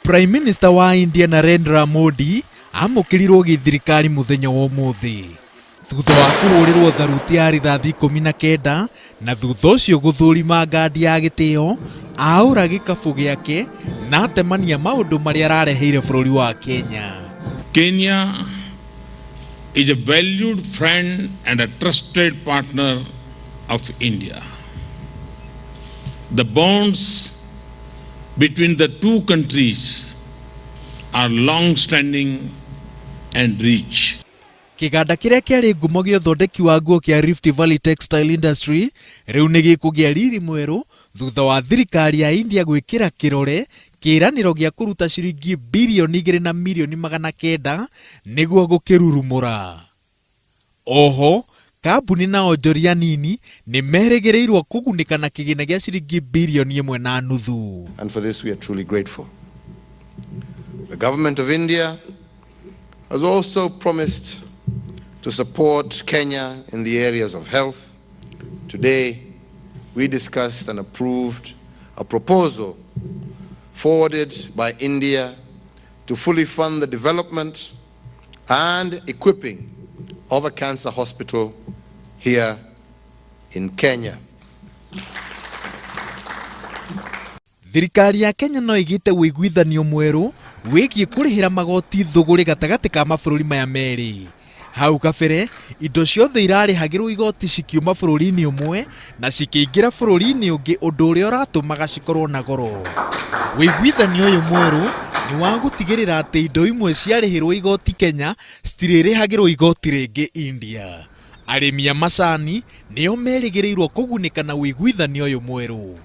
Prime Minister wa India Narendra Modi amũkĩrirwo gĩthirikari mũthenya wa ũmũthĩ thutha wa kũhũrĩrwo tharuti ya rithathi 19 na thutha ũcio gũthũrima ngandi ya gĩtĩo aũra gĩkabũ gĩake na atemania maũndũ marĩa arareheire bũrũri wa Kenya. Kenya is a valued friend and a trusted partner of India. The bonds between the two countries are long-standing and rich. Kĩganda kĩrĩa kĩarĩ ngumo gĩa ũthondeki wa nguo kĩa Rift Valley Textile Industry rĩu nĩ gĩkũgĩa riri mwerũ thutha wa thirikari ya India gwĩkĩra kĩrore kĩĩranĩro gĩa kũruta ciringi birioni 2 na mirioni 900 nĩguo gũkĩrurumũra. Oho, kambuni na onjoria nini nĩ merĩgĩrĩirwo kũgunĩka na kĩgĩna gĩa ciringi birioni 1.5. And for this we are truly grateful. The government of India has also promised to support Kenya in the areas of health. Today, we discussed and approved a proposal forwarded by India to fully fund the development and equipping of a cancer hospital here in Kenya. Thirikari ya Kenya no ĩgĩte ũiguithanio mwerũ wĩgiĩ kũrĩhĩra magoti thũgũrĩ gatagatĩ ka mabũrũri maya merĩ. Hau kabere, indo ciothe irarĩhagĩrwo igoti cikiuma bũrũri-inĩ ũmwe na cikĩingĩra bũrũri-inĩ ũngĩ ũndũ ũrĩa ũratũmaga cikorwo na goro. Ũiguithanio ũyũ mwerũ nĩ wa gũtigĩrĩra atĩ indo imwe ciarĩhĩrwo igoti Kenya citirĩrĩhagĩrwo igoti rĩngĩ India. Arĩmi a macani nĩo merĩgĩrĩirwo kũgunĩka na ũiguithanio ũyũ mwerũ.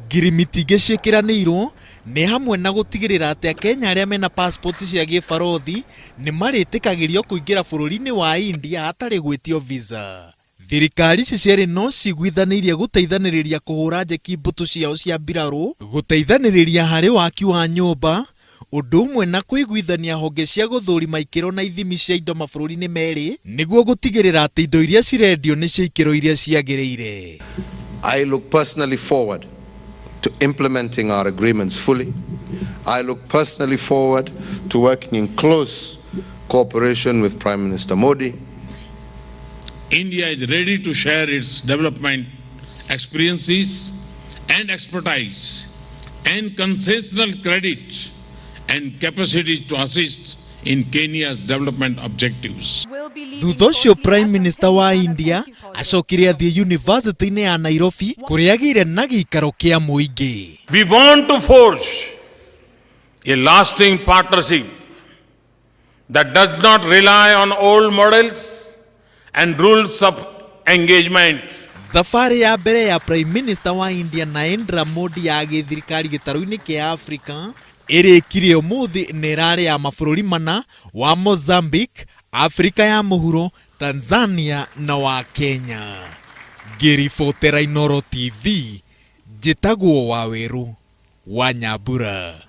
Ngirimiti ingĩ ciĩkĩranĩirwo nĩ hamwe na gũtigĩrĩra atĩ Akenya arĩa mena passport cia gĩbarothi nĩ marĩtĩkagĩrio kũingĩra bũrũri-inĩ wa India hatarĩ gwĩtio visa. Thirikari ici cierĩ no ciguithanĩirie gũteithanĩrĩria kũhũra njeki mbũtũ ciao cia mbirarũ, gũteithanĩrĩria harĩ waki wa nyũmba, ũndũ ũmwe na kũiguithania honge cia gũthũrima ikĩro na ithimi cia indo mabũrũri-inĩ merĩ nĩguo gũtigĩrĩra atĩ indo iria cirendio nĩ cia ikĩro iria ciagĩrĩire. I look personally forward to implementing our agreements fully. I look personally forward to working in close cooperation with Prime Minister Modi. India is ready to share its development experiences and expertise and concessional credit and capacity to assist in Kenya's development objectives. Thutha ũcio Prime Minister wa India acokire athiĩ University-inĩ ya Nairobi kũrĩa agĩire na gĩikaro kĩa mũingĩ. We want to forge a lasting partnership that does not rely on old models and rules of engagement. Thabarĩ ya mbere ya Prime Minister wa India Narendra Modi ya gĩthirikari gĩtarũ-inĩ kĩa Afrika ĩrĩkire ũmũthĩ na ĩrarĩ ya mabũrũri mana wa Mozambique, Afrika ya Mũhuro, Tanzania na wa Kenya. Ngĩribotera Inooro TV, njĩtagwo Wawerũ wa Nyambura.